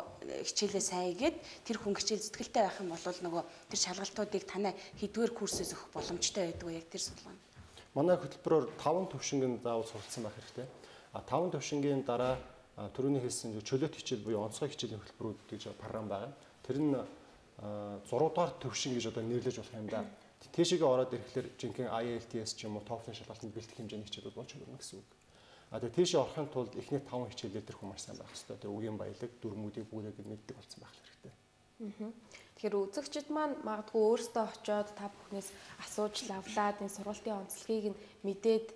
хичээлээ сайн хийгээд тэр хүн хичээл зүтгэлтэй байх юм бол нөгөө тэр шалгалтуудыг танай хэдвэр курсээс өгөх боломжтой байдаг уу яг тэр судалгаа нь? Манай хөтөлбөрөөр 5 төвшингийн заавал суралцсан байх хэрэгтэй. А 5 төвшингийн дараа түрүүний хэлсэн чөлөөт хичээл буюу онцгой хичээлийн хөтөлбөрүүд гэж програм байгаа. Тэр нь 6 дугаар төвшин гэж одоо нэрлэж болох юм да. Тийшээгээ ороод ирэхлээр жинхэнэ IELTS ч юм уу TOEFL-ын шалгалтанд бэлтгэх хэмжээний хичээлүүд болж өгнө гэсэн үг. А тэгээ тийшээ орохын тулд эхний 5 хичээлээр тэр хүн маш сайн байх ёстой. Тэгээ үгийн баялаг, дүрмүүдийг бүгдийг мэддэг болсон байх хэрэгтэй. Тэгэхээр үзэгчид маань магадгүй өөрсдөө очиод та бүхнээс асууж лавлаад энэ сургалтын онцлогийг нь мэдээд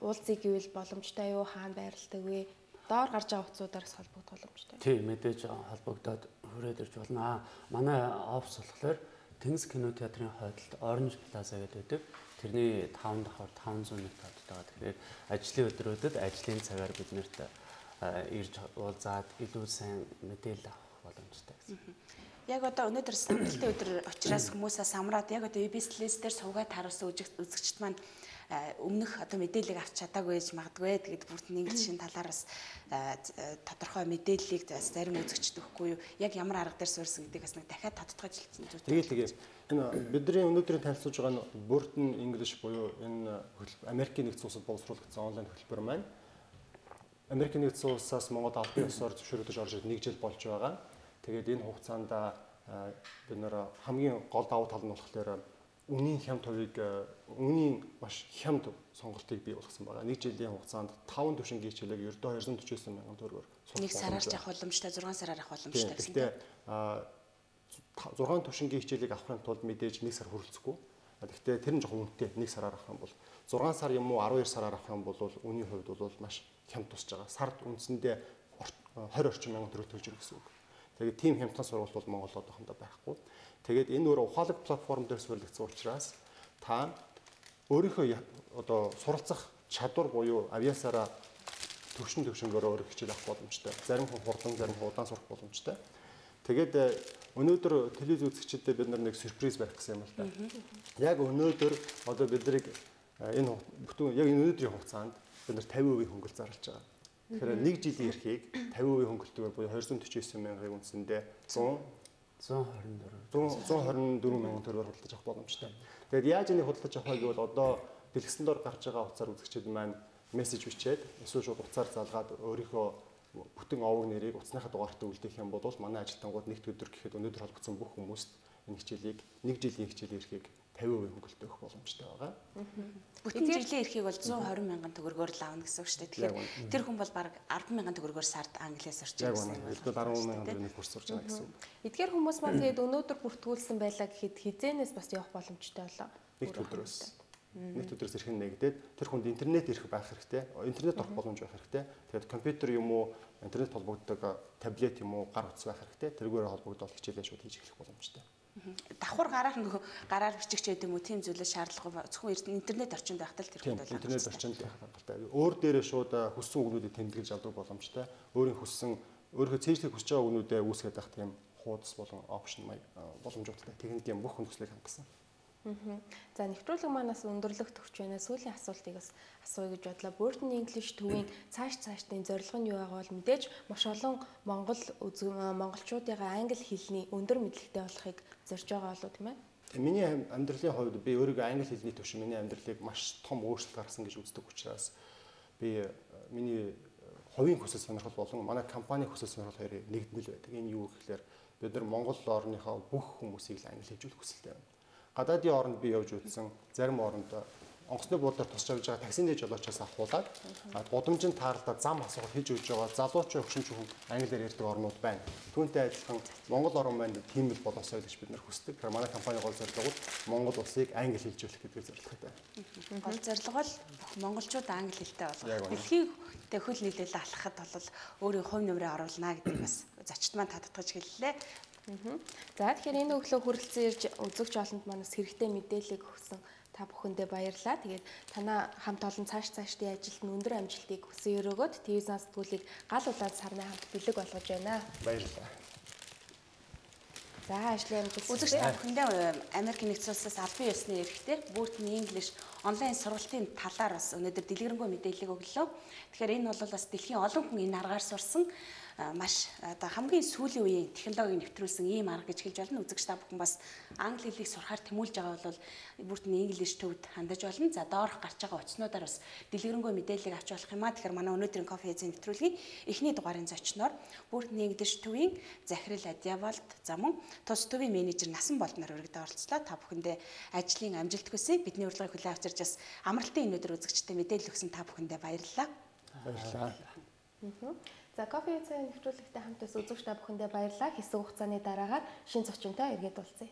уулзъя гэвэл боломжтой юу, хаана байрладаг вэ? Доор гарч байгаа утсуудаар бас холбогдох боломжтой. Тийм, мэдээж холбогдоод хүрээд ирж болно. Манай офис болохоор Тэнгис кино театрын хойдолд Orange Plaza гэдэг байдаг. Тэрний 5 давхар 501 тавдтай байгаа. Тэгэхээр ажлын өдрүүдэд ажлын цагаар бид нарт ирж уулзаад илүү сайн мэдээлэл авах боломжтой гэсэн. Яг одоо өнөөдөр самралтын өдөр учраас хүмүүсээ самраад яг одоо EBS дээр сувгаа тааруулсан үзэгчд маань өмнөх одоо мэдээллийг авч чадаагүй гэж магадгүй. Тэгээд бүрт English-ийн талаар бас тодорхой мэдээллийг зарим үзэгчд өгөхгүй юу? Яг ямар арга дээр суурьсан гэдгийг бас нэг дахиад тодтогч хэлсэн зүйл. Тэгээд энэ бидний өнөөдрийн танилцуулж байгаа нь Burton English буюу энэ Америкийн нэгдсэн улсад боловсруулагдсан онлайн хөтөлбөр маань Америкийн нэгдсэн улсаас Монгол албан ёсоор зөвшөөрөгдөж орж ирээд нэг жил болж байгаа. Тэгээд энэ хугацаанд бид нэр хамгийн гол давуу тал нь болохоор үнийн хямд хувийг үнийн маш хямд сонголтыг бий болгосон байгаа. Нэг жилийн хугацаанд 5 төвшингийн хичээлийг ердөө 249 мянган төгрөгөөр сурах. Нэг сараар ч авах боломжтой, 6 сараар авах боломжтой гэсэн. Гэхдээ 6 төвшингийн хичээлийг авахын тулд мэдээж 1 сар хүрэлцэхгүй. Гэхдээ тэр нь жоохон үнэтэй. 1 сараар авах юм бол 6 сар юм уу 12 сараар авах юм бол үнийн хувьд бол маш хямд тусч байгаа. Сард үндсэндээ 20 орчим мянган төгрөг төлж ирэх гэсэн үг. Тэгээд тийм хямдхан сургалт бол Монгол одоохондоо байхгүй. Тэгээд энэ өөр ухаалаг платформ дээр суурилагдсан учраас та өөрийнхөө одоо суралцах чадвар буюу авьяасаараа төвшин төвшөнгөөр өөрөө хичээл авах боломжтой. Зарим хүн хурдан, зарим хүн удаан сурах боломжтой. Тэгээд өнөөдөр телевиз үзэгчдэд бид нар нэг сюрприз барих гэсэн юм л да. Яг өнөөдөр одоо биднийг энэ бүтэн яг энэ өнөөдрийн хугацаанд бид нар 50% хөнгөлт зарлж байгаа. Тэгэхээр нэг жилийн эрхийг 50% хөнгөлтөөр буюу 249 мянгыг үндсэндээ 124 мянган төгрөгөөр худалдаж авах боломжтой. Тэгээд яаж энийг худалдаж авах вэ гэвэл одоо дэлгэцэн дор гарч байгаа утсаар үзэгчид маань мессеж бичээд эсвэл шууд утсаар залгаад өөрийнхөө бүтэн овог нэрийг утасныхаа дугаартаа үлдээх юм бол манай ажилтнууд нэгд өдөр гэхэд өнөөдөр холбогдсон бүх хүмүүст энэ хичээлийг нэг жилийн хичээлийн эрхийг 50% хөнгөлтөй өгөх боломжтой байгаа. Бүтэн жилийн эрхийг бол 120 мянган төгрөгөөр л авна гэсэн үг шүү дээ. Тэгэхээр тэр хүн бол бараг 10 мянган төгрөгөөр сард англиар сурч байгаа гэсэн үг. Ердөө 10 мянган төгрөгийн курс сурч байгаа гэсэн үг. Эдгээр хүмүүс маань тэгээд өнөөдөр бүртгүүлсэн байлаа гэхэд хизээнээс бас явах боломжтой болоо. Нэгд өдрөөс. Нэгд өдрөөс эрх нь нэгдээд тэр хүнд интернет эрх байх хэрэгтэй. Интернет орох боломж байх хэрэгтэй. Тэгээд компьютер юм уу, интернет холбогддог таблет юм уу, гар утас байх хэрэгтэй. Тэрүүгээр холбогдвол хичээлээ шууд хийж эхлэх боломжтой. Давхар гараар нөгөө гараар бичих ч гэдэг юм уу тийм зүйлээ шаардлагагүй зөвхөн интернет орчинд байхад л тэр хүн бол интернет орчинд байх хангалттай. Өөр дээрээ шууд хүссэн үгнүүдийг тэмдэглэж авдаг боломжтой. Өөрийн хүссэн өөрийнхөө цээжлэх хүсэж байгаа үгнүүдээ үүсгээд байх тийм хуудас болон опшн маяг боломжуудтай техникийн бүх нөхцөлийг хангасан. За нэвтрүүлэг манаас өндөрлөх төгч байна. Сүүлийн асуултыг бас асууя гэж бодлоо. Burton English төвийн цаашдын зорилго нь юу байгаа бол мэдээж маш олон Монгол монголчуудыгаа англи хэлний өндөр мэдлэгтэй болохыг зорж байгаа болов тийм ээ? Миний амьдралын хувьд би өөрийгөө англи хэлний төвшин миний амьдралыг маш том өөрчлөлт гаргасан гэж үздэг учраас би миний хувийн хүсэл сонирхол болон манай компани хүсэл сонирхол хоёрыг нэгдмэл байдаг. Энэ юу гэхээр бид нар Монгол орныхоо бүх хүмүүсийг л англи хэлжүүлэх хүсэлтэй байна. Гадаадын оронд би явж үзсэн, зарим оронд онгоцны буудлаар тусч авж байгаа таксины жолоочоос авахуулаад гудамжинд таарлаа зам асуухад хийж өгж байгаа залуучин өгшин хүн англиар ярьдаг орнууд байна. Түүнтэй адилхан Монгол орн маань тийм л болоосой гэж бид нар хүсдэг. Тэгэхээр манай компани гол зорилго бол Монгол улсыг англи хэлжүүлэх гэдэг зорилготой. Гол зорилго бол бүх монголчууд англи хэлтэй болгох. Дэлхийн хөл нийлээл алхахад бол өөрийн хувь нэмрээ оруулна гэдгийг бас зочд маань татдагч хэллээ. За тэгэхээр энэ өглөө хүрэлцэн ирж үзэгч олонд манаас хэрэгтэй мэдээллийг өгсөн та бүхэндээ баярлалаа. Тэгээд танаа хамт олон цаашдын ажилд нь өндөр амжилтыг хүсэн өрөөгөөд ТV зан сэтгүүлийг гал улаан сарны хамт бэлэг болгож байна. Баярлалаа. За, ажлын амжилт. Үзэгч та бүхэндээ Америк нэгдсэн улсаас албан ёсны эрхтэй Burton English онлайн сургалтын талаар бас өнөөдөр дэлгэрэнгүй мэдээллийг өглөө. Тэгэхээр энэ бол бас дэлхийн олон хүн энэ аргаар сурсан маш одоо хамгийн сүүлийн үеийн технологиг нэвтрүүлсэн ийм арга гэж хэлж болно. Үзэгч та бүхэн бас англи хэлийг сурахаар тэмүүлж байгаа бол Burton English төвд хандаж болно. За, доорх гарч байгаа утаснуудаар бас дэлгэрэнгүй мэдээллийг авч болох юм а. Тэгэхээр манай өнөөдрийн кофе эзэн нэвтрүүлгийн эхний дугаарын зочноор Burton English төвийн захирал Адиавалд, за мөн тус төвийн менежер Насан Болдноор өргөдөө оролцлоо. Та бүхэндээ ажлын амжилт хүсье. Бидний урилгыг хүлээн авчирч бас амралтын энэ өдөр үзэгчдэд мэдээлэл өгсөн та бүхэндээ баярлалаа. Баярлалаа. За, кофе цай нэвтрүүлэгтэй хамт үзэгч та бүхэндээ баярлалаа. Хэсэг хугацааны дараагаар шинэ зочинтой эргээд уулзъя.